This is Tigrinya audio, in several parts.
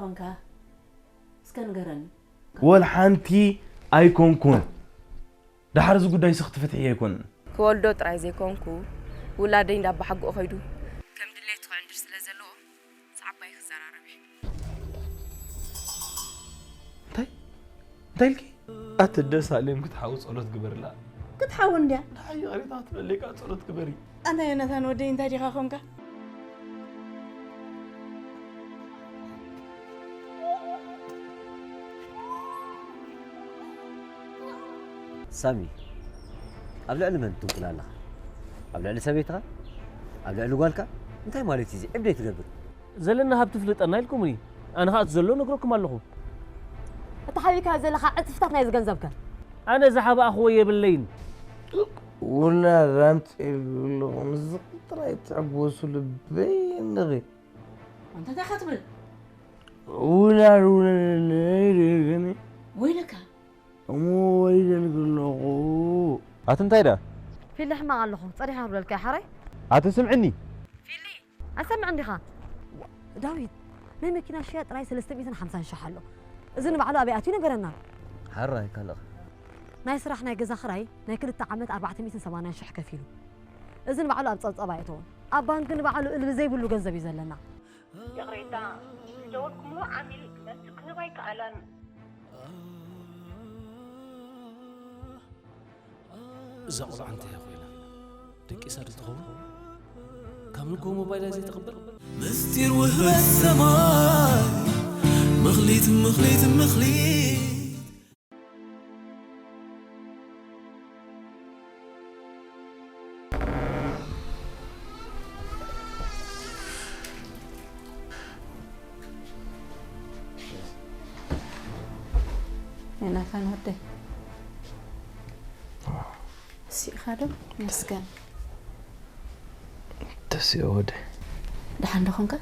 ኮንካ እስከ ንገረኒ። ወል ሓንቲ ኣይኮንኩን። ድሓር እዚ ጉዳይ ስኽ ትፍትሕዮ ኣይኮንን። ክወልዶ ጥራይ ዘይኮንኩ ውላደይ እንዳባሓጎ ኸይዱ ከም ድሌቱ ክዕንድር ስለ ዘለዎ ምስ ዓባይ ክዘራረብ እየ። እንታይ እንታይ ኢልኪ? ኣቲ ደስ ኣልዮም ክትሓዊ ጸሎት ግበርላ። ክትሓዊ እንድያ። ንሓይ ይቕሬታ ክትበለይ ከዓ ጸሎት ግበሪ። ኣንታ ዮናታን ወደይ እንታይ ዲኻ ኾንካ? ሳሚ ኣብ ልዕሊ መን ትንቁል ኣለኻ? ኣብ ልዕሊ ሰበይትኻ? ኣብ ልዕሊ ጓልካ? እንታይ ማለት እዩ እዚ ዕብደይ ትገብር? ዘለና ሃብቲ ፍልጠና ኢልኩምኒ ኣነ ኸኣ እቲ ዘሎ ነግረኩም ኣለኹ። እቲ ሓቢእካዮ ዘለኻ ዕጽፍታት ናይዚ ገንዘብ ከ? ኣነ ዝሓባእኽዎ የብለይን። ውላድ ኣምፂእልኩም ምስዚ ጥራይ ትዕጎሱ ልበይ እንኺ። ኣንታ እንታይ ኢኻ ትብል? ውላድ ውለደለይ ደገኒ። ወይለካ እሞ ወሊደልኪ ኣለኹ። ኣቲ እንታይ ደኣ? ፊሊ ሕማቕ ኣለኹ ጸኒሐ ክብለልካ እየ ሓራይ። ኣቲ ስምዕኒ። ፊሊ ኣሰምዕ እንዲኻ። ዳዊት ናይ መኪና ሽያጥ ጥራይ ሰለስተ ሚእትን ሓምሳን ሽሕ ኣሎ። እዚ ንባዕሉ ኣበይ ኣትዩ ነገረና። ሓራይ ካልእ። ናይ ስራሕ ናይ ገዛ ክራይ ናይ ክልተ ዓመት ኣርባዕተ ሚእትን ሰማንያን ሽሕ ከፊሉ። እዚ ንባዕሉ ኣብ ጸብጸብ ኣይእተዎን። ኣብ ባንክ ንባዕሉ እልቢ ዘይብሉ ገንዘብ እዩ ዘለና። ይቕሬታ ምስ ደወልኩምሉ ዓሚል መልሲ ክህብ ኣይከኣለን። እዛ ቆልዓ እንታይ እያ ኮይና ደቂሳ ዶ ትኸውን ካብ ንጎ ሞባይላ ዘይትቕበል ምስጢር ውህበት ሰማይ ምኽሊት ምኽሊት ምኽሊት ዮናታን ወደይ፣ ስኢኻ ዶ? መስገን። ተሲኦ ወደይ። ደሓን ዶ ኾንካ?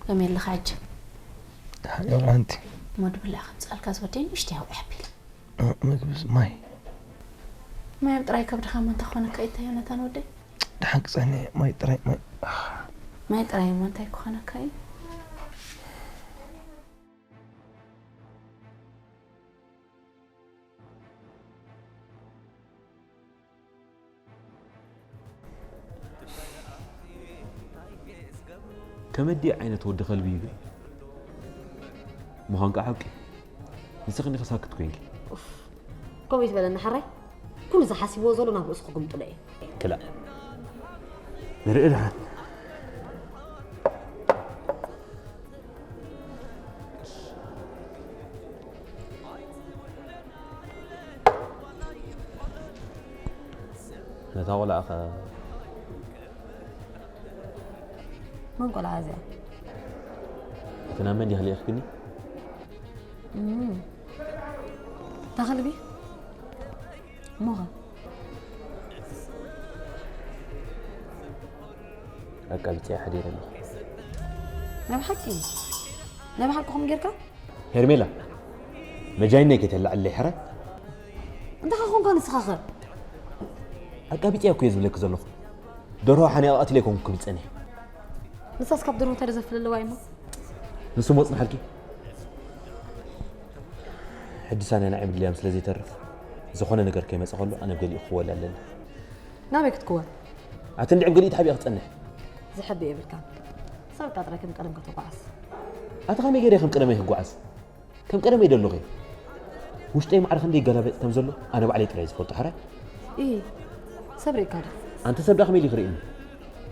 ከመይ ኣለኻ ሕጂ? ደሓን እየ ሓንቲ። እሞ ድብላዕ ከምፅኣልካ ዝወደይ ንእሽተይ ኣውዒሕ ኣቢል። ምግብስ ማይ። ማይ ኣብ ጥራይ ከብድኻ እሞ እንታይ ክኾነካ እዩ እታ ዮናታን ወደይ? ደሓን ክፀንሕ ማይ ጥራይ ማይ። ማይ ጥራይ እሞ እንታይ ክኾነካ እዩ? ከመዲ ዓይነት ወዲ ከልቢ ይብል ምዃን ከዓ ሓቂ ንስኺ እንዲኺ ሳክት ኮይንኪ ከምኡ ይትበለኒ ሓራይ ኩሉ ዝሓሲብዎ ዘሎ ናብ ርእሱ ክግምጥሎ እየ ክላእ ንርኢ ደሓን ነታ ቆልዓ ኸ መን ቆልዓ እዚኣ? እቲ ናብ መን ዲኻ ልኢኽክኒ? ተኽልቢ እሞኸ ኣቃልፅያ ሓዲረ ኣለኹ። ናይ ብሓቂ ናይ ብሓቅኹም ጌርካ? ሄርሜላ መጃይነይ ከይተላዕለይ ሕራይ። እንታይ ኾንካ ንስኻ ኸ? ኣቃቢፅያ እኮ እየ ዝብለኪ ዘለኹ። ደርሆ ሓኒቐ ቀትለ ኣይኮንኩ ክብል ፀኒሐ። ንሳስ ካብ ደርሆ እንታይ ዶ ዘፍልልዋ እሞ? ንሱ ሞፅንሓልኪ። ሕጂ ሳንያ ንዓይ ምድላዮም ስለ ዘይተርፍ ዝኾነ ነገር ከይመፀ ከሎ ኣነ ብገሊኡ ክወል ኣለኒ። ናበይ ክትክወል? ኣቲ እንድዒ ብገሊኡ ተሓቢኣ ክትፀንሕ። ዝሕቢ የብልካን። ሰብ ቃጥረ ከም ቀደም ከተጓዓዝ። ኣቲ ከመይ ገይረ ከም ቀደመይ ክጓዓዝ? ከም ቀደመይ ዶ ኣለኹ? ውሽጠይ ማዕረ ክንደይ ይገላበጥ ከም ዘሎ ኣነ ባዕለይ ጥራይ ዝፈልጦ ሓራይ። ኢ ሰብ ርኢካ ዶ? ኣንተ ሰብ ዳ ከመይ ኢሉ ክርእየኒ?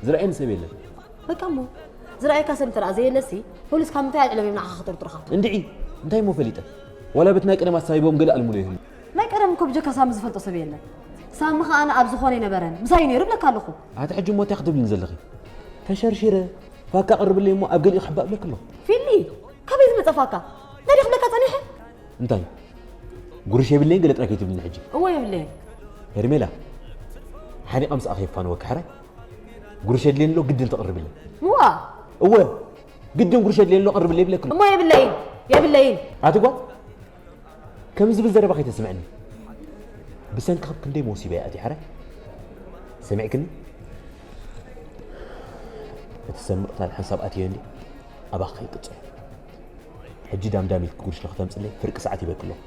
ዝረኣየኒ ሰብ የለን። በቃ እሞ ዝረኣየካ ሰብ እንተ ደኣ ዘየለሲ ፖሊስ ካብ ምንታይ ኣልዒሎም እዮም ንዓኻ ክጥርጥሩኻ? እንድዒ እንታይ እሞ ፈሊጠ? ዋላ በቲ ናይ ቀደም ኣሳቢቦም ገለ ኣልምሉ ይህሉ። ናይ ቀደም እኮ ብጀካ ሳሚ ዝፈልጦ ሰብ የለን። ሳሚ ከኣ ኣብ ዝኾነ ኣይነበረን ምሳይ ነይሩ እብለካ ኣለኹ። ኣቲ ሕጂ እሞ እንታይ ክትብልኒ ዘለኺ? ተሸርሺረ ፋካ ኣቕርብለይ እሞ ኣብ ገሊኡ ክሕባእ እብለኪ ኣለኹ። ፊሊ! ካበይ ዝመጸ ፋካ? እንታይ ድየ ክብለካ ጸኒሐ? እንታይ? ጉርሽ የብለይን ገለ ጥራይ ከይትብልኒ ሕጂ። እወ የብለይን። ሄርሜላ፣ ሓኒቐ ምስኣ ከየፋንወኪ ሕራይ? ጉርሽ የድልየኒ ኣሎ ግድን ተቕርብለይ። እዋ! እወ! ግድን ጉርሽ የድልየኒ ኣሎ ቅርብለይ ይብለኪ ኣለኹ። እሞ የብለይን! የብለይን! ኣቲ ጓል! ከም ዝብል ዘረባ ከይተስምዕኒ። ብሰንኪ ክንደይ መውሲባ እየ ኣትየ ሕራይ? ሰሚዕክኒ? እቲ ሰብ ምቕታል ሓንሳብ ኣትየ እንድየ። ኣባኻ ከይቅጽሎ። ሕጂ ዳምዳም ኢልኪ ጉድሽ ንኽተምጽለይ ፍርቂ ሰዓት ይበኪ ኣለኹ።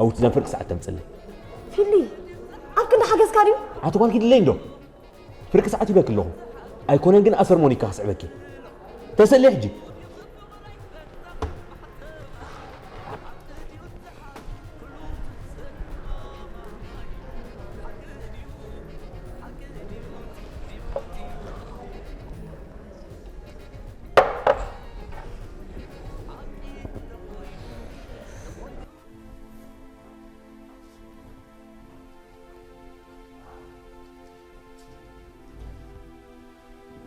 ኣውቲ ዛም ፍርቂ ሰዓት ተምጽለይ። ፊሊ፣ ኣብ ክንዲ ሓገዝካ ድዩ? ኣቲ ጓል ኪድለይ እንዶ። ፍርቂ ሰዓት ይበኪ ኣለኹ። ኣይኮነን ግን ኣሰር ሞኒካ ክስዕበኪ። ተሰለይ ሕጂ።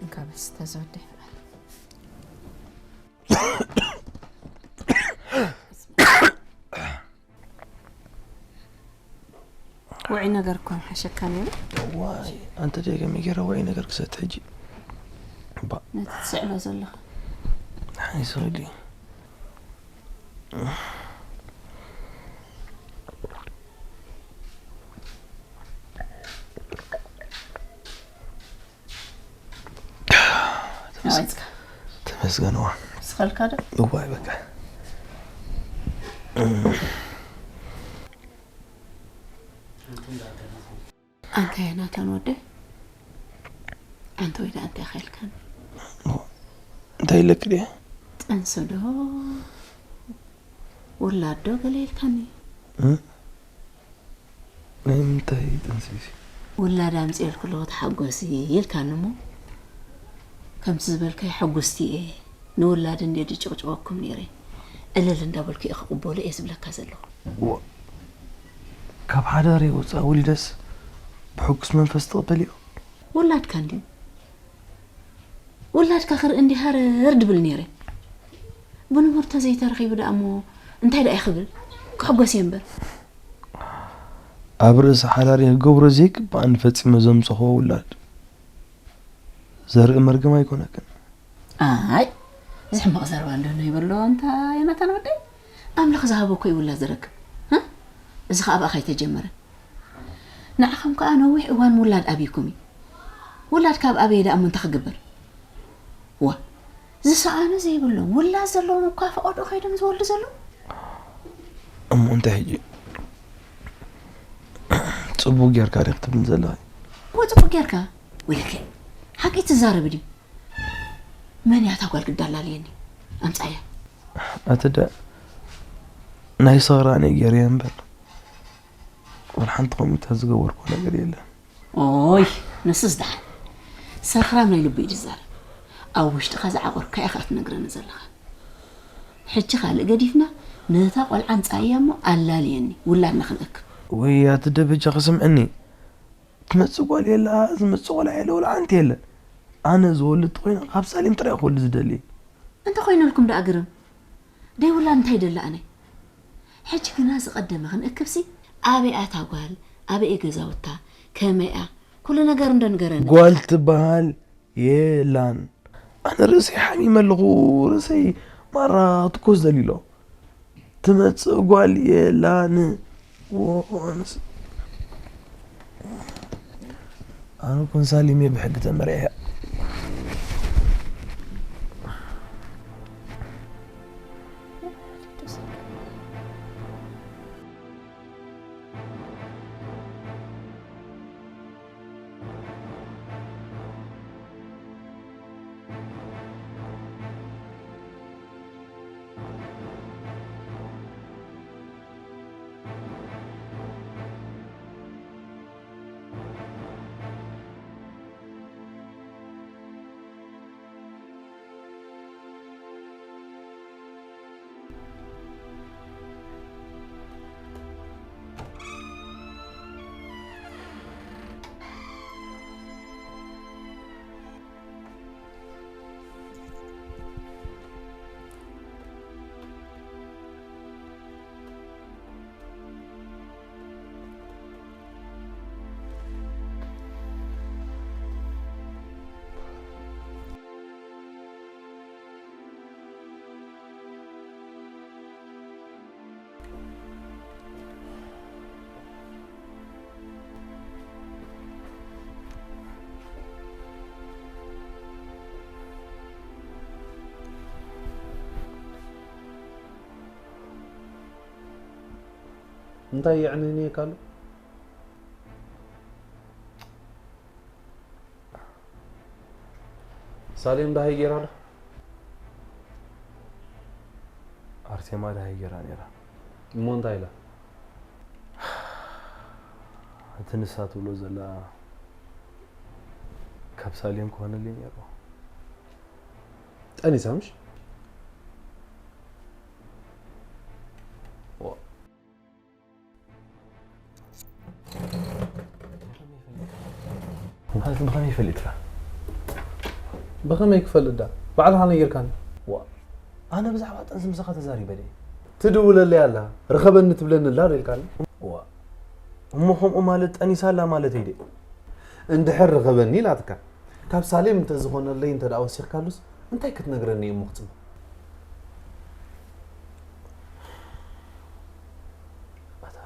እንካ በስ ተዘወደ ይበል። ውዒ ነገር እኮ ምሓሸካ ነይሩ። ዋይ ኣንተ ደገ ሚገረ ውዒ ነገር ክሰት ሕጂ ባ ነቲ ትስዕሎ ዘለኻ ሓይስኸዲ ኣዋፅካ ተመስገንዋ ስኸልካ ዶ እዋይ በቃ ኣንታ ናታን ወደ ኣንተ ወይ ደኣ እንታይ ኸልካን እንታይ ኢለክ ድየ ጥንሲ ዶ ውላድ ዶ ገለ ኢልካኒ ናይ ምንታይ ጥንሲ ውላድ ኣምፅኤልኩ ኣለኹ ተሓጎሲ ኢልካኒ እሞ ከምቲ ዝበልካዮ ሕጉስቲ እየ ንውላድ እንድየ ድጭቕጭቐኩም ነይረ እልል እንዳበልኩ እየ ክቕበሎ እየ ዝብለካ ዘለኹ ካብ ሓዳር ወፃእ ውሊደስ ብሕጉስ መንፈስ ትቕበልዮ ውላድካ እንድዩ ውላድካ ክርኢ እንዲ ሃረር ድብል ነይረ ብንቡር ተዘይተረኺቡ ደኣ እሞ እንታይ ደኣ ክብል ክሕጎስ እየ እምበር ኣብ ርእሲ ሓዳር ክገብሮ ዘይግባኣኒ ፈፂመ ዘምፀኽዎ ውላድ ዘርኢ መርገም ኣይኮነክን ኣይ እዚ ሕማቕ ዘረባ እንዶ ይበሎ እንታ ዮናታን ወደይ ኣምላኽ ዝሃቦ እኮ ይውላ ዝረክብ እዚ ከዓ ብኣኻ ኣይተጀመረን ንዓኹም ከዓ ነዊሕ እዋን ምውላድ ኣብይኩም እዩ ውላድ ካብ ኣበየ ደኣ እሞ እንታይ ክግበር ዋ ዝሰኣነ ዘይብሎም ውላድ ዘለዎም እኳ ፈቐዶ ከይዶም ዝወልዱ ዘለዉ እሞ እንታይ ሕጂ ፅቡቅ ጌርካ ዲክ ትብል ዘለኺ እሞ ፅቡቅ ጌርካ ወይለከ ሓቂ ትዛረብ ድዩ መን እያ እታ ጓል ግዳ ኣላልየኒ ኣምፃያ ኣቲ ደ ናይ ሰኽራኒ ገይረያ እምበር ወላ ሓንቲ ከምኡታት ዝገበርኩ ነገር የለን ኦይ ንስስ ደሓን ሰኽራም ናይ ልቡ እዩ ዝዛረብ ኣብ ውሽጥኻ ዝዓቆርካ ኢኻ ትነግረኒ ዘለኻ ሕጂ ካልእ ገዲፍና ነታ ቆልዓ ኣምፃያ እሞ ኣላልየኒ ውላድና ክንእክብ ወይ ኣቲ ደ በጃኺ ስምዕኒ ትመፅእ ጓል የላ ዝመፅእ ቆልዓ የለ ወላ ሓንቲ የለን ኣነ ዝወልድ ተኮይነ ካብ ሳሌም ጥራይ ክወልድ ዝደሊ እንተኾይነልኩም ደኣ ግርም ደይ ውላድ እንታይ ደላ ኣነ ሕጂ ግና ዝቐደመ ክንእክብሲ ኣበይ ኣታ ጓል ኣበይ ገዛውታ ከመይኣ ኩሉ ነገር እንዶ ንገረኒ ጓል ትበሃል የላን ኣነ ርእሰይ ሓሚመ ኣለኹ ርእሰይ ማራ ትኮስ ዘሊሎ ትመጽእ ጓል የላን። ወንስ ኣነ ኮን ሳሊም እየ ብሕጊ ተመርዒያ። እንታይ የዕንንየካ ኣሎ? ሳሌም ደሃይ ጌራ ኣላ? ኣርሴማ ደሃይ ጌራ ነይራ። እሞ እንታይ ኢላ? እቲ ንሳ ትብሎ ዘላ ካብ ሳሌም ክኾነለይ ነይሩ። ጠኒሳ ምሽ? ዋ። ማለት ብኸመይ ፈሊጥካ? ብኸመይ ክፈልጥ ዳ? ባዕልኻ ነጊርካኒ። ዋ፣ ኣነ ብዛዕባ ጥንሲ ምሳኻ ተዛሪበ ድየ? ትድውለለይ ኣላ፣ ርኸበኒ ትብለኒ ኣላ ዶ ኢልካኒ? ዋ፣ እሞ ከምኡ ማለት ጠኒሳ ኣላ ማለተይ ድየ? እንድሕር ርኸበኒ ኢላትካ፣ ካብ ሳሌም እንተዝኾነለይ እንተ ደኣ ወሲኽካሉስ፣ እንታይ ክትነግረኒ እየ እሞ ክጽበ? ኣታ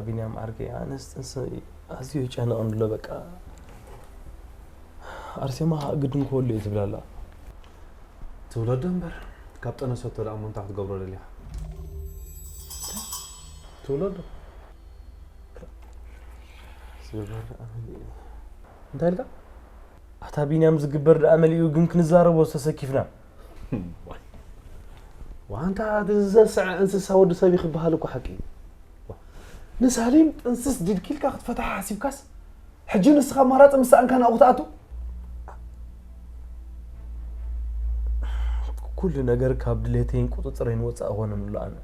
ቢንያም ዓርከይ፣ ኣነስ ጥንሲ ኣዝዩ ይጨንቐኒ ኣሎ። በቃ ኣርሴማ ግድን ክወልድ እየ ትብል ኣላ። ትውለዶ እምበር፣ ካብ ጠነሰቶ ደኣ እሞ እንታይ ክትገብሮ ደሊኻ? ትውለዶ። ዝገበር ደኣ መሊኡ። እንታይ ኢልካ? ኣታ ቢንያም፣ ዝግበር ደኣ መሊኡ፣ ግን ክንዛረቦ ዝተሰኪፍና። ዋንታ፣ እቲ ዝሰስዐ እንስሳ ወዲ ሰብ እዩ ክበሃል እኮ ሓቂ እዩ። ዋ፣ ንሳሌም ጥንስስ ዲድኪልካ ክትፈትሓ ሓሲብካስ፣ ሕጂ ንስኻ ኣማራጺ ምስ ሰኣንካ ናብኡ ክትኣቱ? ኩሉ ነገር ካብ ድሌተይን ቁጽጽረይን ወጻኢ ኮነ ኣሎ። ኣነ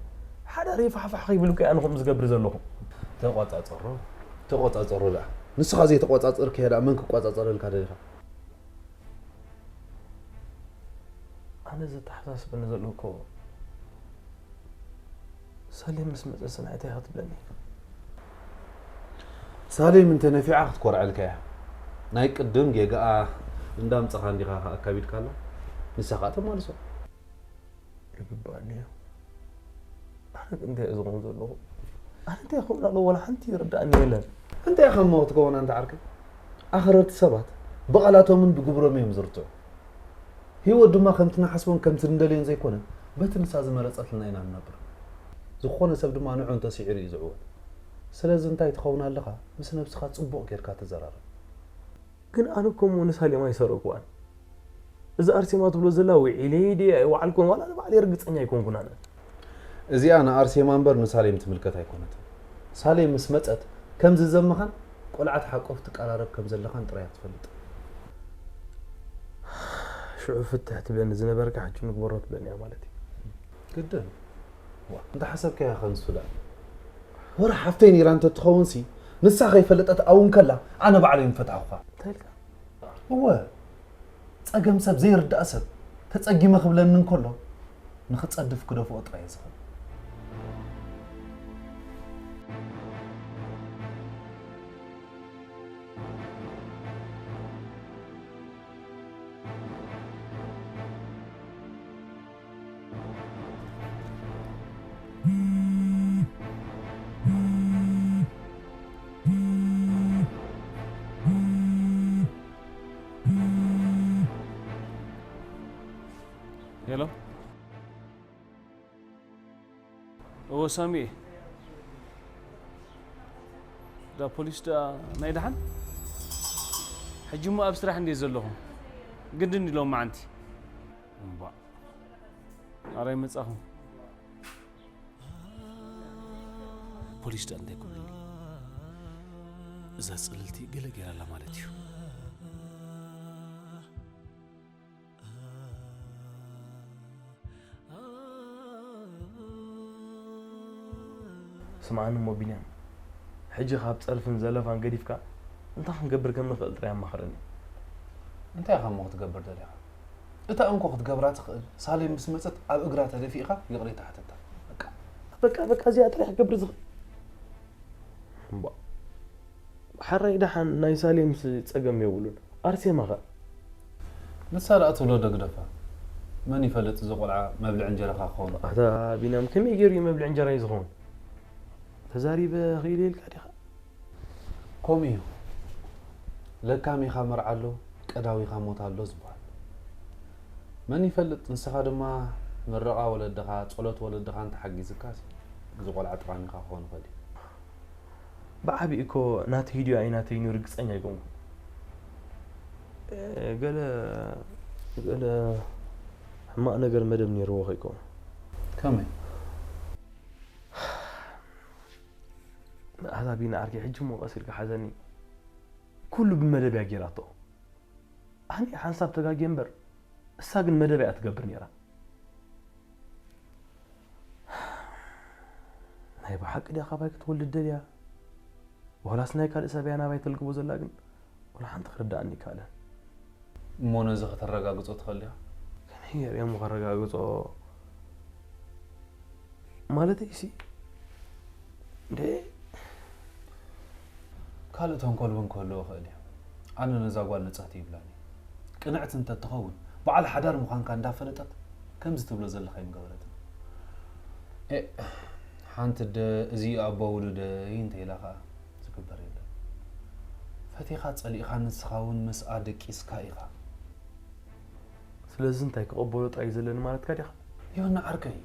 ሓዳረይ ፋሕፋሕ ከይብል እኮ ኣነ ከምኡ ዝገብር ዘለኹ። ተቆጻጸሮ፣ ተቆጻጸሮ ደኣ። ንስኻ ዘይተቆጻጸርካዮ ደኣ መን ክቆጻጸረልካ ደሊኻ? ኣነ ዘተሓሳስበኒ ዘሎ እኮ፣ ሳሌም ምስ መጸ ስምዒተይ ክትብለኒ። ሳሌም እንተ ነፊዓ ክትኮርዐልካ እያ። ናይ ቅድም ጌጋኣ እንዳምጻኻ እንዲኻ ኣካቢድካላ፣ ንሳ ኸኣ ተማልሶ። ይግባኣኒ እዩ። ኣነ ግን እንታይ እየ ዝኸውን ዘለኹ? ኣነ እንታይ ክኸውን ኣለዎ? ዋላ ሓንቲ ይርዳእኒ የለን። እንታይ ኢኻ እሞ ክትከውን ኣንታ ዓርከይ? ኣኽረርቲ ሰባት ብቓላቶምን ብግብሮም እዮም ዝርትዑ። ህይወት ድማ ከምቲ ንሓስቦን ከምቲ ንደልዮን ዘይኮነ፣ በቲ ንሳ ዝመረጸትልና ኢና ንነብር። ዝኾነ ሰብ ድማ ንዑ እንተስዒሩ እዩ ዝዕወት። ስለዚ እንታይ ትኸውን ኣለኻ? ምስ ነብስኻ ጽቡቕ ጌርካ ተዘራረብ። ግን ኣነ እኮ እሞ ንሳሌም ኣይሰረቅዋን። እዚ ኣርሴማ ትብሎ ዘላ ውዒለይ ድየ ኣይወዓልኩን፣ ዋላ ኣነ ባዕለይ ርግጸኛ ኣይኮንኩን ኣነ። እዚኣ ንኣርሴማ እምበር ንሳሌም ትምልከት ኣይኮነትን። ሳሌም ምስ መጸት ከም ዝዘመኻን ቆልዓ ትሓቆፍ ትቀራረብ ከም ዘለኻን ጥራይ እያ ትፈልጥ። ሽዑ ፍትሕ ትብለኒ ዝነበርካ ሕጂ ንግበሮ ትብለኒ እያ ማለት እዩ። ግድን። ዋ፣ እንተ ሓሰብካያ ኸ ንሱ ደኣ? ወረ ሓፍተይ ነይራ እንተ ትኸውንሲ፣ ንሳ ከይፈለጠት ኣብኡ እንከላ፣ ኣነ ባዕለይ ምፈታሕኹኻ። እንታይ ኢልካ? እወ፣ ጸገም ሰብ ዘይርዳእ ሰብ፣ ተጸጊመ ክብለኒ እንከሎ፣ ንኽጸድፍ ክደፍኦ ጥራይ እየ ዝኽእል። ሄሎ፣ እወ ሳሚ፣ ዳ ፖሊስ ዳ ናይ ደሓን? ሕጂ እሞ ኣብ ስራሕ እንድየ ዘለኹ፣ ግድን ኢሎም መዓንቲ። እምባእ፣ ኣራይ መጻኹም። ፖሊስ ዳ እንታይ ክብሉኒ? እዛ ጽልልቲ ገለ ገይራ ኣላ ማለት እዩ። ስምዓኒ እሞ ቢንያም፣ ሕጂ ካብ ጸርፍን ዘለፋን ገዲፍካ እንታይ ክንገብር ከም ንኽእል ጥራይ ኣማኽረኒ። እንታይ ኢኻ እሞ ክትገብር ደሊኻ? እታ እንኮ ክትገብራ ትኽእል፣ ሳሌም ምስ መጸት ኣብ እግራ ተደፊእካ ይቕሬታ ሕተታ። በቃ። በቃ፣ በቃ፣ እዚኣ ጥራይ ክገብር ዝኽእል። እምባ። ሓራይ ደሓን ናይ ሳሌምስ ጸገም የብሉን። ኣርሴማ ኸ? ንሳ ደኣ ትብሎ ዶ ግደፋ። መን ይፈልጥ እዚ ቆልዓ መብልዒ እንጀራኻ ክኸውን ይኽእል። ኣታ ቢንያም፣ ከመይ ገይሩ እዩ መብልዒ እንጀራይ ዝኸውን? ተዛሪበ ክኢለ ኢልካ ዲኻ? ከምኡ እዩ። ለካም ኢኻ መርዓ ኣሎ፣ ቀዳዊኻ ሞት ኣሎ ዝበሃል። መን ይፈልጥ፣ ንስኻ ድማ ምረቓ ወለድኻ፣ ጸሎት ወለድኻ እንተሓጊዝካስ፣ እዚ ቆልዓ ጠቓሚኻ ክኸውን ይኽእል እዩ። ብዓቢ እኮ ናተይ ድዩ ኣይናተይን እዩ ርግጸኛ ኣይኮንኩን። ገለ ገለ ሕማቕ ነገር መደብ ነይርዎ ከይኮን። ከመይ? ኣታ ቢኒ ዓርከይ፣ ሕጂ እሞ ቀስ ኢልካ ሓዘኒ። ኩሉ ብመደብ እያ ጌራቶ። ኣነ ሓንሳብ ተጋግየ እምበር፣ እሳ ግን መደብ እያ ትገብር ነይራ። ናይ ብሓቂ ድያ ካባይ ክትወልድ ደልያ? ዋላስ ናይ ካልእ ሰብ እያ ናባይ ተልግቦ ዘላ ግን ዋላ ሓንቲ ክርድኣኒ ኣይከኣለን። እሞ ነዚ ከተረጋግጾ ትኽእል ዲኻ? ከመይ ገይረ እሞ ከረጋግጾ? ማለተይሲ እንዴ ካልእ ተንኮል እውን ክህልዎ ይኽእል እዩ። ኣነ ነዛ ጓል ንጽህቲ ይብላን እዩ። ቅንዕቲ እንተትኸውን በዓል ሓዳር ምዃንካ እንዳፈለጠት ከምዚ ትብሎ ዘለኻ ኣይምገበረትን። ኤ ሓንቲ ኣደ እዚ ኣቦ ውሉደይ እንተኢላ ኸኣ ዝግበር የለን። ፈቲኻ ጸሊእኻ ንስኻ እውን ምስኣ ደቂስካ ኢኻ። ስለዚ እንታይ ክቕበሎ ጥራይ እዩ ዘለኒ ማለትካ ዲኻ? ዮና ዓርከይ፣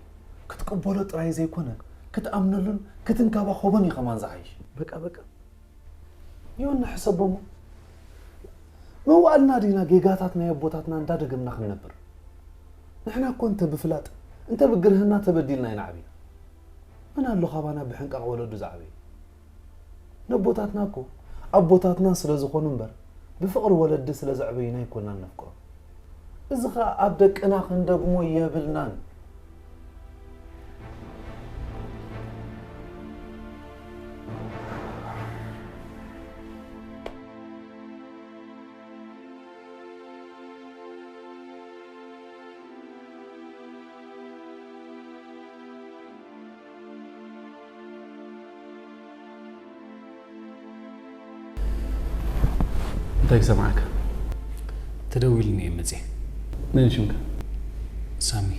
ክትቅበሎ ጥራይ ዘይኮነ ክትኣምነሉን ክትንከባኸቦን እዩ ከማን ዝሓይሽ። በቃ በቃ ዮና ሕሰቦሞ። መዋእልና ዲና ጌጋታት ናይ ኣቦታትና እንዳደገምና ክንነብር? ንሕና እኮ እንተ ብፍላጥ እንተ ብግርህና ተበዲልና ኢና ዓቢና። መን ኣሎ ካባና ብሕንቃቕ ወለዱ ዝዓበየ? ነቦታትና እኮ ኣቦታትና ስለ ዝኾኑ እምበር ብፍቕሪ ወለዲ ስለ ዘዕበዩና ኣይኮናን ነፍቅሮም። እዚ ኸኣ ኣብ ደቅና ክንደግሞ የብልናን። እንታይ ክሰምዓካ? ተደዊሉኒ እየ መፅየ። መን ሽምካ? ሳሚ።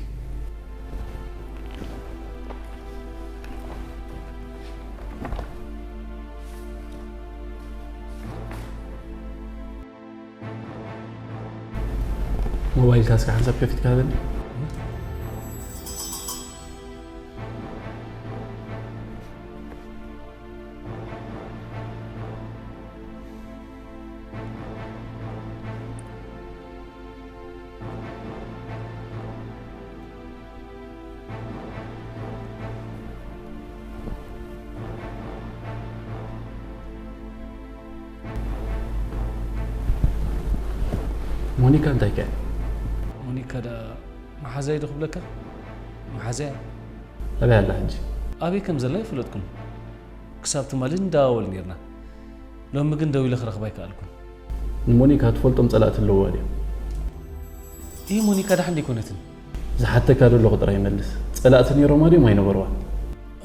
ሞባይልካ እስከ ሓንሳብ ከፊትካ ሃበኒ። ሞኒካ እንታይ ከ? ሞኒካ ደኣ መሓዛይ ዶ ክብለካ? መሓዛይ? ኣበይ ኣላ ሕጂ? ኣበይ ከም ዘላ ኣይፈለጥኩን። ክሳብ ትማሊ ንደዋወል ኔርና። ሎሚ ግን ደዊለ ክረኽባ ኣይከኣልኩን። ንሞኒካ ትፈልጦም ጸላእቲ ኣለውዋ ድዮም? እህ ሞኒካ ደሓን ደይኮነትን? ዝሓተካ ዘለኹ ጥራይ መልስ። ጸላእቲ ኔሮማ ድዮም ኣይነበርዋን?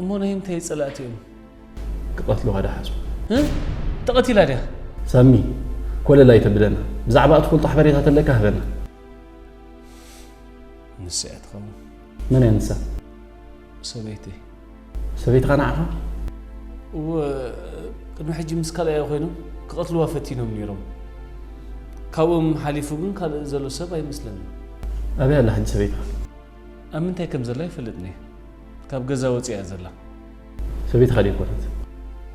እሞ ናይ ምንታይ ጸላእቲ እዮም? ክቐትልዋ ደሓዙ። እ? ተቐቲላ ድያ? ሳሚ፣ ኮለል ኣይተብለና። ብዛዕባኣ ትፈልጦ ሓበሬታ ተለካ ህበና። ንሳ እያ ትኸውን። መን እያ ንሳ? ሰበይተይ። ሰበይትኻ ንዓኻ? እወ፣ ቅድሚ ሕጂ ምስ ካልኣያ ኮይኖም ክቐትልዋ ፈቲኖም ነይሮም። ካብኦም ሓሊፉ ግን ካልእ ዘሎ ሰብ ኣይመስለንን። ኣበይ ኣላ ሕጂ ሰበይትኻ? ኣብ ምንታይ ከም ዘላ ኣይፈልጥን እየ። ካብ ገዛ ወፂኣ እያ ዘላ። ሰበይትኻ ደይኮነት?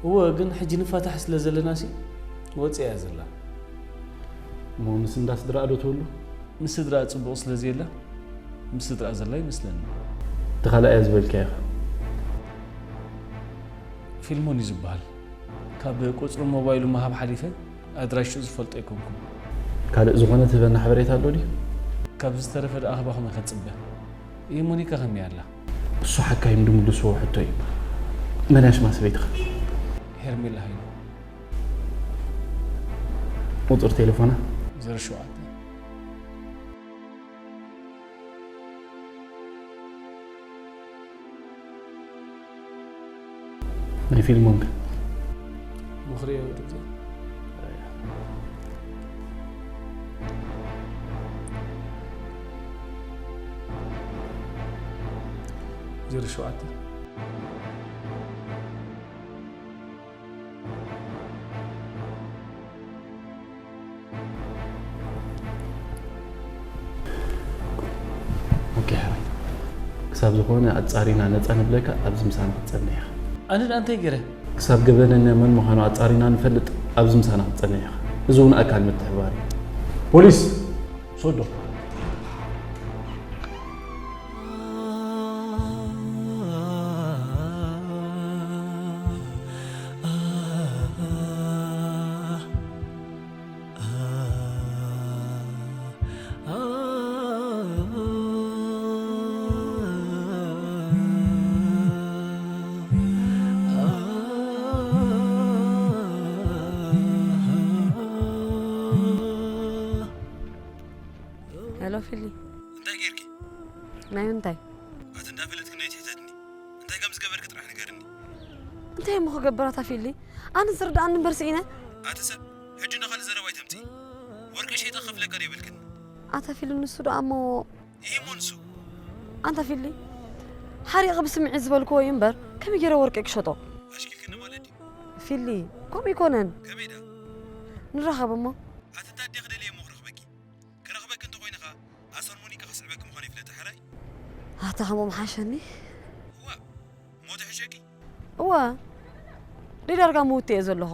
እወ፣ ግን ሕጂ ንፋታሕ ስለ ዘለናሲ ወፂኣ እያ ዘላ። እሞ ምስ እንዳ ስድራኣ ዶ ትህሉ? ምስ ስድራኣ ፅቡቕ ስለ ዘየላ ምስ ስድራኣ ዘላ ይመስለኒ። እቲ ካልኣያ ዝበልካያ ኸ? ፊልሞን እዩ ዝበሃል። ካብ ቁፅሪ ሞባይሉ ምሃብ ሓሊፈ ኣድራሽኡ ዝፈልጦ ኣይኮንኩን። ካልእ ዝኾነ ትህበና ሓበሬታ ኣሎ ድዩ? ካብ ዝተረፈ ደኣ ካባኹም እየ ከፅበ። እየ ሞኒካ ከመይ ኣላ? እሱ ሓካይም ድምልስዎ ሕቶ እዩ። መን እያ ሽማ ሰበይትኻ? ሄርሜላ ሃይሉ። ቁፅሪ ቴሌፎና? ዜሮ ሸውዓተ። ናይ ፊልሞን ከ? ምኽሪ እየ ወዲ ግዜ። ዜሮ ሸውዓተ። ኦኬ፣ ሕራይ። ክሳብ ዝኾነ ኣጻሪና ነጻ ንብለካ ኣብዚ ምሳና ክትጸንሕ ኢኻ። ኣነ ደኣ እንታይ ገይረ? ክሳብ ገበነኛ መን ምዃኑ ኣጻሪና ንፈልጥ ኣብዚ ምሳና ክትጸንሕ ኢኻ። እዚ እውን ኣካል ምትሕብባር እዩ። ፖሊስ! ሶዶ! ሄሎ ፊሊ። እንታይ ጌርኪ? ናይ ምንታይ? ኣቲ እንዳፈለጥኪ ናይ ትሕተትኒ። እንታይ ከም ዝገበርኪ ጥራሕ ንገርኒ። እንታይ እሞ ክገብር ኣታ ፊሊ? ኣነ ዝርድኣኒ እምበር ስኢነ። ኣቲ ሰብ፣ ሕጂ ንኻልእ ዘረባ ኣይተምጽኢ። ወርቂ ሸይጠ ክኸፍለካ ዶ ይብልክኒ? ኣታ ፊሊ ንሱ ደኣ እሞ ይህ እሞ ንሱ። ኣንታ ፊሊ፣ ሓሪቕ ብስምዒት ዝበልክዎ እዩ እምበር፣ ከመይ ገይረ ወርቂ ክሸጦ? ኣሽኪልክኒ ማለት ድዩ? ፊሊ፣ ከምኡ ኣይኮነን። ከመይ ደኣ? ንራኸብ እሞ። ኣቲ እንታይ ኣዴ ክደልየ እሞ ክረኽበኪ? ክረኽበኪ እንተኾይነ ኸኣ፣ ኣሰር ሞኒካ ክስዕበኪ ምዃኑ ይፍለጥ፣ ሕራይ? ኣታ ከምኡ ምሓሸኒ። እዋ፣ ሞት ይሕሸኪ? እወ፣ ድዳርጋ ምውት እየ ዘለኹ።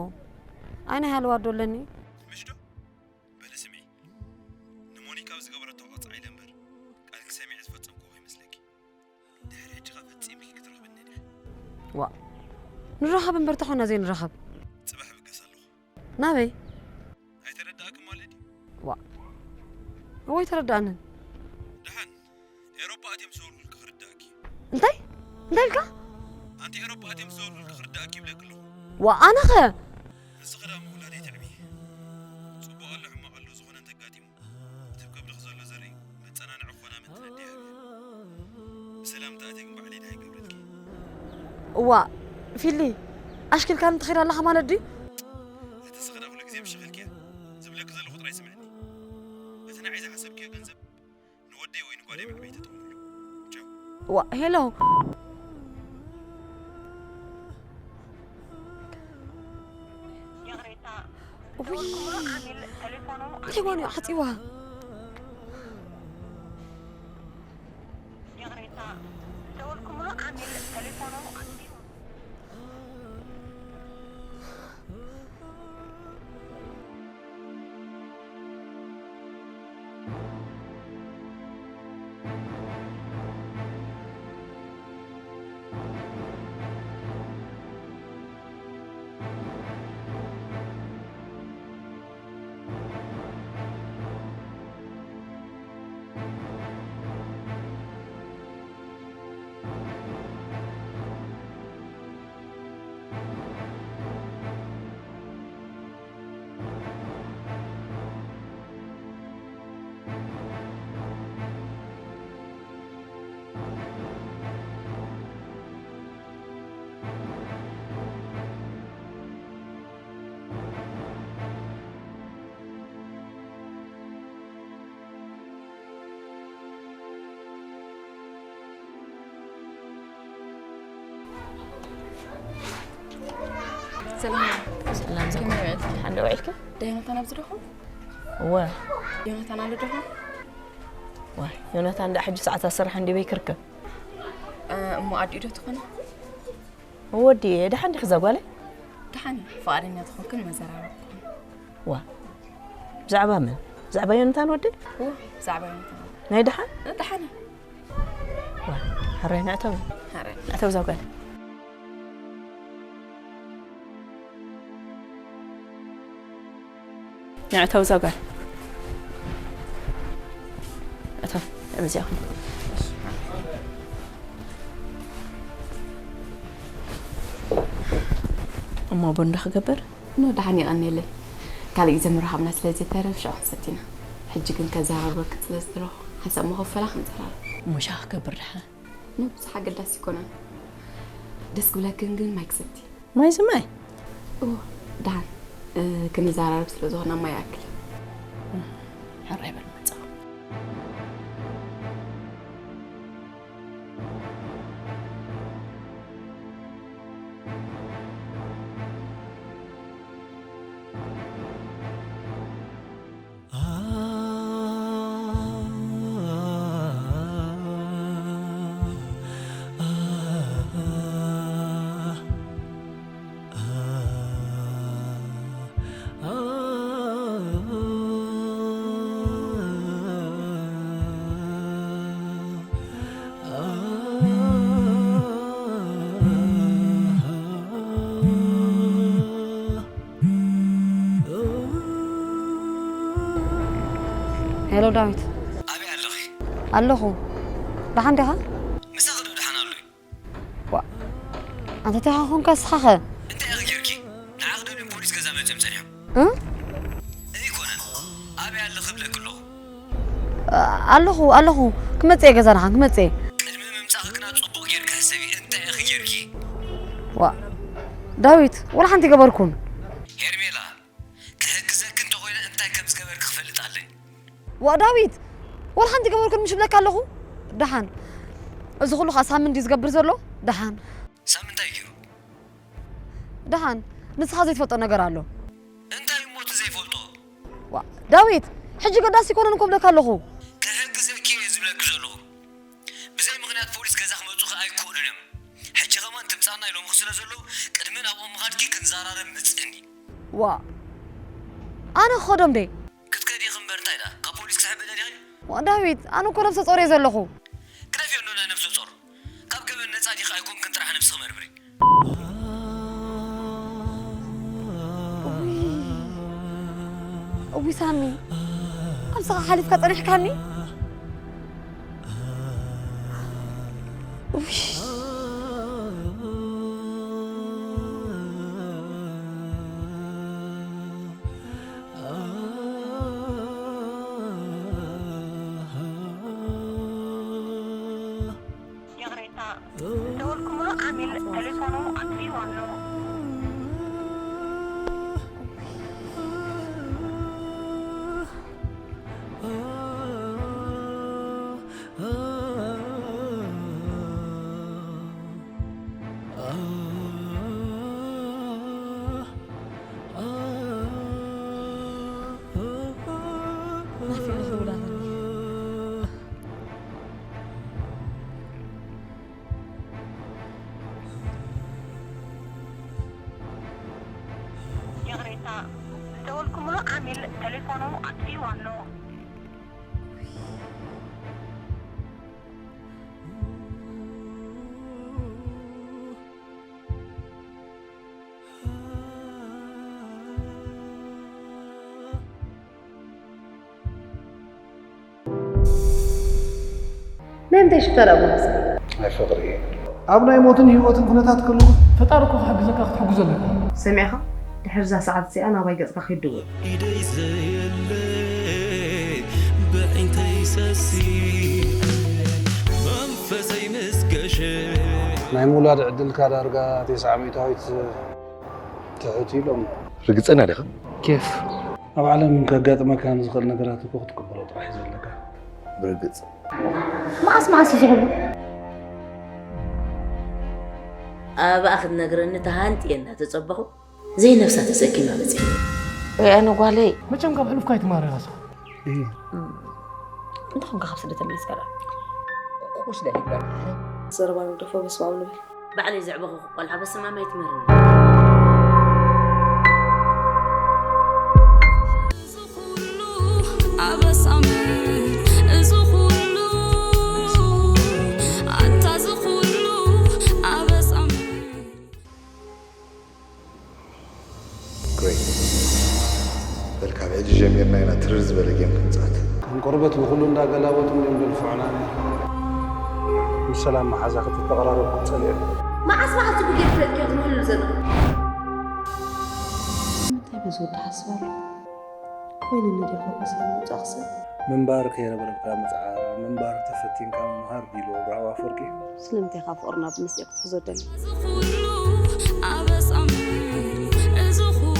ኣይ ናይ ሃለዋት ዶ ኣለኒ? ምሽ ዶ? በሊ ስምዒ፣ ንሞኒካ ኣብ ዝገበረቶ ቅጻዕ ኢለ እምበር፣ ቃልኪ ሰሚዐ ዝፈጸምክዎ ከይመስለኪ። ድሕሪ ሕጂ ኸኣ ፈጺምኪ ክትረኽብኒ ዲኺ? ዋእ፣ ንራኸብ እምበር ተኾና ዘይንራኸብ። ጽባሕ ብገስ ኣለኹ። ናበይ? ኣይተረዳእክን ማለት ድዩ? ዋእ፣ እወ ኣይተረዳእንን። ደሓን፣ ኤሮጳ ኣትዮም ዝሰውሩልኪ ክርዳእኪ። እንታይ? እንታይ ኢልካ? ኣንቲ ኤሮጳ ኣትዮም ዝሰውሩልኪ ክርዳእኪ ይብለኪ ኣለኹ። ዋእ፣ ኣነኸ? ንስኺ ደኣ ምውላደይ ትዕቢ። ጽቡቕ ኣሎ ሕማቕ ኣሎ ዝኾነ እንተጋጢሙ፣ እቲ ኣብ ከብድኺ ዘሎ ዘርኢ መጸናንዒ ክኾና ምእንቲ ነዲኣ እየ። ብሰላም ተኣትየ ግን ባዕለይ ደሃይ ገብረልኪ። እዋእ፣ ፊሊ፣ ኣሽኪልካኒ ትኸይድ ኣለኻ ማለት ድዩ? እቲ ንስኺ ደኣ ኩሉ ግዜ ምሽ ኢልክያ። ዝብለኪ ዘለኹ ጥራይ ስምዕኒ። እቲ ንዓይ ዝሓሰብክዮ ገንዘብ ንወደይ ወይ ንጓለይ መዕበዪ ተጠቕምሉ። ቻው። እዋእ፣ ሄሎ። ይቕሬታ፣ ውይ፣ ዝደወልኩማ ዓሚል ቴሌፎኑ እንታይ ዋንኡ ዓፂዋ? ይቕሬታ፣ ዝደወልኩማ ዓሚል ቴሌፎኑ ዓፂዋ። ሰላም። ሰላም፣ ከመይ ውዒልኪ? ሓንደ ውዒልኪ? ዳ ዮናታን ኣብዚ ዶ ኾን? እወ። ዮናታን ኣሎ ዶ ኾን? ዋይ፣ ዮናታን ደኣ ሕጂ ሰዓት ኣስር ሓንዲ በይ ክርከብ? እ፣ እሞ ኣዲኡ ዶ ትኾን? ወዲ፣ ደሓን ዲኺ እዛ ጓለይ? ደሓን፣ ፍቓደኛ ተኾንክን መዘራረብኩን። ዋ፣ ብዛዕባ መን? ብዛዕባ ዮናታን ወዲ? ዋ፣ ብዛዕባ ዮናታን። ናይ ደሓን? ደሓን። ዋ፣ ሕራይ ንዕተው። ሕራይ። ንዕተው እዛ ጓል። ንዕተው እዛ ጓል። እተው፣ በዚኣ ኹን። እሞ ቡን ዶ ክገብር? ኖ፣ ደሓን የቐንየለይ። ካልእ ግዜ ምርኻብና ስለ ዘይተርፍ ሽዑ ክንሰቲ ኢና። ሕጂ ግን ከዘራርበክን ስለ ዝደለኹ፣ ሓንሳብ መኸፈላ ክንዘራረብ። እሞ ሻሂ ክገብር ደሓን? ኖ፣ ብዙሕ ኣገዳሲ ኣይኮነን። ደስ ክብለክን ግን ማይ ክሰቲ። ማይ ዝማይ? እወ፣ ደሓን፣ እ፣ ክንዘራረብ ስለ ዝኾና ማይ ይኣክል። ሕራይ በል መጻኹ። ዳዊት። ኣበይ ኣለኺ? ኣለኹ። ደሓን ዲኻ? ምሳኺ ዶ ደሓን ኣሎ? ዋ፣ ኣንተ ታይ ኾንካ ንስኻኸ? እንታይ ኢኺ ጌርኪ? ንዓኺ ደልዮም ፖሊስ ገዛ መጺኦም ጸኒሖም። እ? ኣይኮነን። ኣበይ ኣለኺ እብለኪ ኣለኹ። እ፣ ኣለኹ፣ ኣለኹ። ክመጽእ እየ ገዛ ደሓን፣ ክመጽእ እየ። ቅድሚ ምምጻእኺ ግና ጽቡቕ ጌርኪ ሕሰቢ። እንታይ ኢኺ ጌርኪ? ዋ፣ ዳዊት፣ ወላ ሓንቲ ገበርኩን። ሄርሜላ፣ ክሕግዘኪ እንተኾይነ እንታይ ከም ዝገበርኪ ክፈልጥ ኣለኒ። ዋ ዳዊት፣ ወላ ሓንቲ ገበርኩን ምሽ ብለካ ኣለኹ። ደሓን፣ እዚ ኩሉ ኸኣ ሳሚ እንድዩ ዝገብር ዘሎ። ደሓን። ሳሚ እንታይ ገይሩ? ደሓን፣ ንስኻ ዘይትፈልጦ ነገር ኣሎ። እንታይ እሞ እቲ ዘይፈልጦ? ዋ ዳዊት፣ ሕጂ ገዳሲ ኣይኮነን እኮ ብለካ ኣለኹ። ክሕግዘኪ እየ ዝብለኪ ዘለኹ። ብዘይ ምኽንያት ፖሊስ ገዛ ክመጹኺ ኣይክእሉን እዮም። ሕጂ ከማን ትምጻና ኢሎምኺ ስለ ዘለዉ፣ ቅድሚ ናብኦም ምኻድኪ ክንዘራረብ ምጽእኒ። ዋ፣ ኣነ ክኸዶም ደይ? ክትከዲ ኢኺ እምበር እንታይ ደኣ፣ ካብ ፖሊስ ክትሕብኢ ደሊኺ? ዋ ዳዊት፣ ኣነ እኮ ነብሰ ጾር እየ ዘለኹ። ግደፍዮ እንዶ ናይ ነብሰ ጾር። ካብ ገበን ነጻ ዲኺ ኣይኮንክን ጥራሕ ነብስኺ መርምሪ። እውይ ሳሚ፣ ኣብስኻ ሓሊፍካ ጸኒሕካኒ። እውይ። ይቕሬታ፣ ዝደወልኩምሉ ዓሚል ቴሌፎኑ ኣጥፊእዎ ኣሎ። ናፊቐ ክውላድ ኣለኹ። ይቕሬታ፣ ዝደወልኩምሉ ዓሚል ቴሌፎኑ ኣጥፊእዎ ኣሎ። ናይ ምንታይ ሽፍታ ደኣ ምሃብሲ? ናይ ፍቕሪ። ኣብ ናይ ሞትን ህይወትን ኩነታት ከለኹ ፈጣሪ እኮ ክሕግዘካ ክትሕግዞ ኣለካ። ሰሚዕኻ? ድሕሪ እዛ ሰዓት እዚኣ ናባይ ገጽካ ከይትድውል። ኢደይ ዘየለ ብዕንተይ ሰሲ መንፈሰይ ምስ ገሸ ናይ ምውላድ ዕድልካ ዳርጋ ተስዓ ሚእታዊት ትሑት ኢሎም። ርግጸና ዲኻ? ኬፍ። ኣብ ዓለም ከጋጥመካ ንዝኽእል ነገራት እኮ ክትቅበሎ ጥራሕ እዩ ዘለካ። ብርግጽ። መዓስ መዓስ እዩ ዝኽሉ? ኣብኣ ክትነግረኒ ተሃንጥየ እናተጸበኹ ዘይነብሳ ተሰኪማ መጺኣ። ወይ ኣነ ጓለይ። መቸም ካብ ሕሉፍካ ኣይትማረኻ ስኻ። እም። እንታይ ኾንካ ካብ ስደት ተመሊስካ ደኣ? ቁስለ ይብላል። ዘረባ ንግደፎ፣ በስመ ኣብ ንበል። ባዕለይ ዘዕበኹ ቆልዓ በስመ ኣብ ኣይትምህርኒ። እዚ ኹሉ ኣበሳም፣ እዚ ኹሉ ኣታ፣ እዚ ኹሉ ኣበሳም። ግሬት። በል ካብ ሕጂ ጀሚርና ኢና ትርር ዝበለ ጌም ክንጻወት። ከም ቆርበት ብኹሉ እንዳገላበጡ እንድዮም ዘልፍዑና ነይሮም። ምስ ሰላም መሓዛ ክትተቐራረብ ክጸልእ። መዓስ መዓስ ጽቡቕ ጌም ፍለጥ ጌም ዝምህሉ ዘሎ? እንታይ በዚ ወዲ ሓስብ ኣሎ? ኮይነኒ ድየ ከምኡ ሰብ ምውጻእ ክስብ? ምንባር ከይረብረብካ ምጽዓር፣ ምንባር ተፈቲንካ ምምሃር ቢሉ ኣብርሃም ኣፈወርቂ። ስለምንታይ ኢኻ ፍቕርና ብምስጢር ክትሕዞ ትደሊ? እዚ ኹሉ ኣበሳም፣ እዚ ኹ-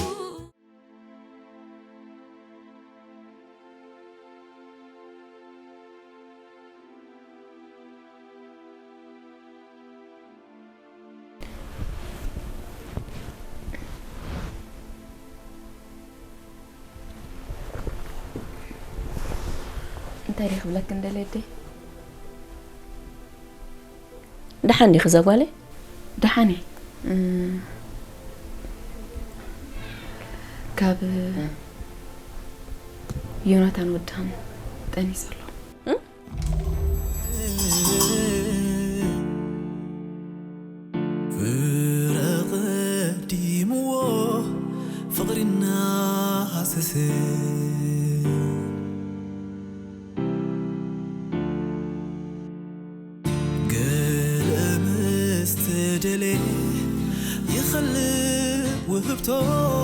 እንታይ ድየ ክብለኪ እንደልየ ኣደይ? ደሓን ዲኺ እዛ ጓለይ? ደሓን እየ። እ፣ ካብ ዮናታን ወድኻን ጠኒሰ ኣለኹ። እ? ፍረ ቀዲምዎ ፍቕሪ እናሃሰሰ ሕቶ